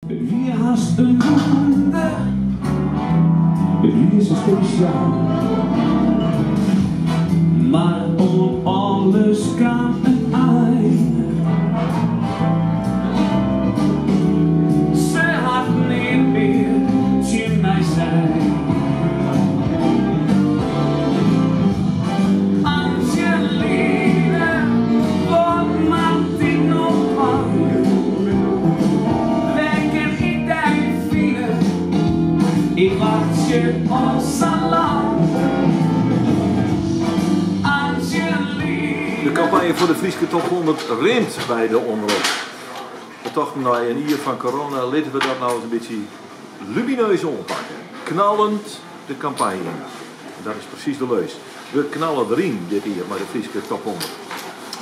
It wie hast in wûnder, it wie sa spesjaal. Mar oan alles kaam in ein. Se hat neat mear tsjin my sein. Angeline, wat moat ik no dwaan? Wêr kin ik dy fine? Ik wachtsje al sa lang. Angeline. De kampanje foar de Fryske Top 100 rint by de Omrop. We tochten nei in jier fan corona litte we dat no ris in bytsje lumineus oanpakke. Knallend de kampanje yn. En dat is presys de leus. We knalle deryn dit jier mei de Fryske Top 100.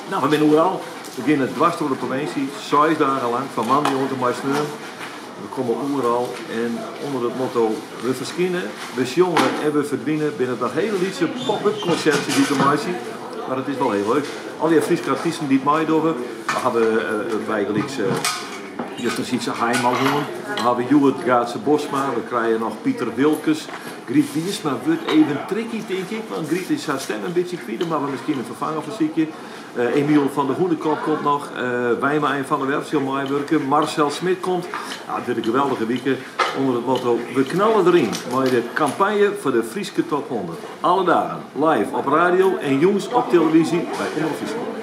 No, we binne oeral. We geane dwars troch de provinsje, seis dagen lang, fan moandei oant en mei sneon. We komme oeral en ûnder it motto we ferskine, we sjonge en we ferdwine binne it noch hiele lytse pop-up konsertsjes dy't we meitsje. Mar it is wol hiel leuk. Allegear Fryske artysten dy't meidogge. We hawwe bygelyks juster Sytze Haima hân. We hawwe hjoed Gaatze Bosma. We krije noch Piter Wilkens. Griet Wiersma wurdt even tricky tink ik, want Griet is har stim in bytsje kwyt. Dêr moatte we miskien in ferfanger foar sykje. Emiel van de Hûnekop komt noch. Wijma en Van der Werf sil meiwurke. Marcel Smit komt. Ja, it wurdt in geweldige wike ûnder it motto We knalle deryn mei de kampanje foar de Fryske Top 100. Alle dagen live op radio en jûns op televyzje by Omrop Fryslân.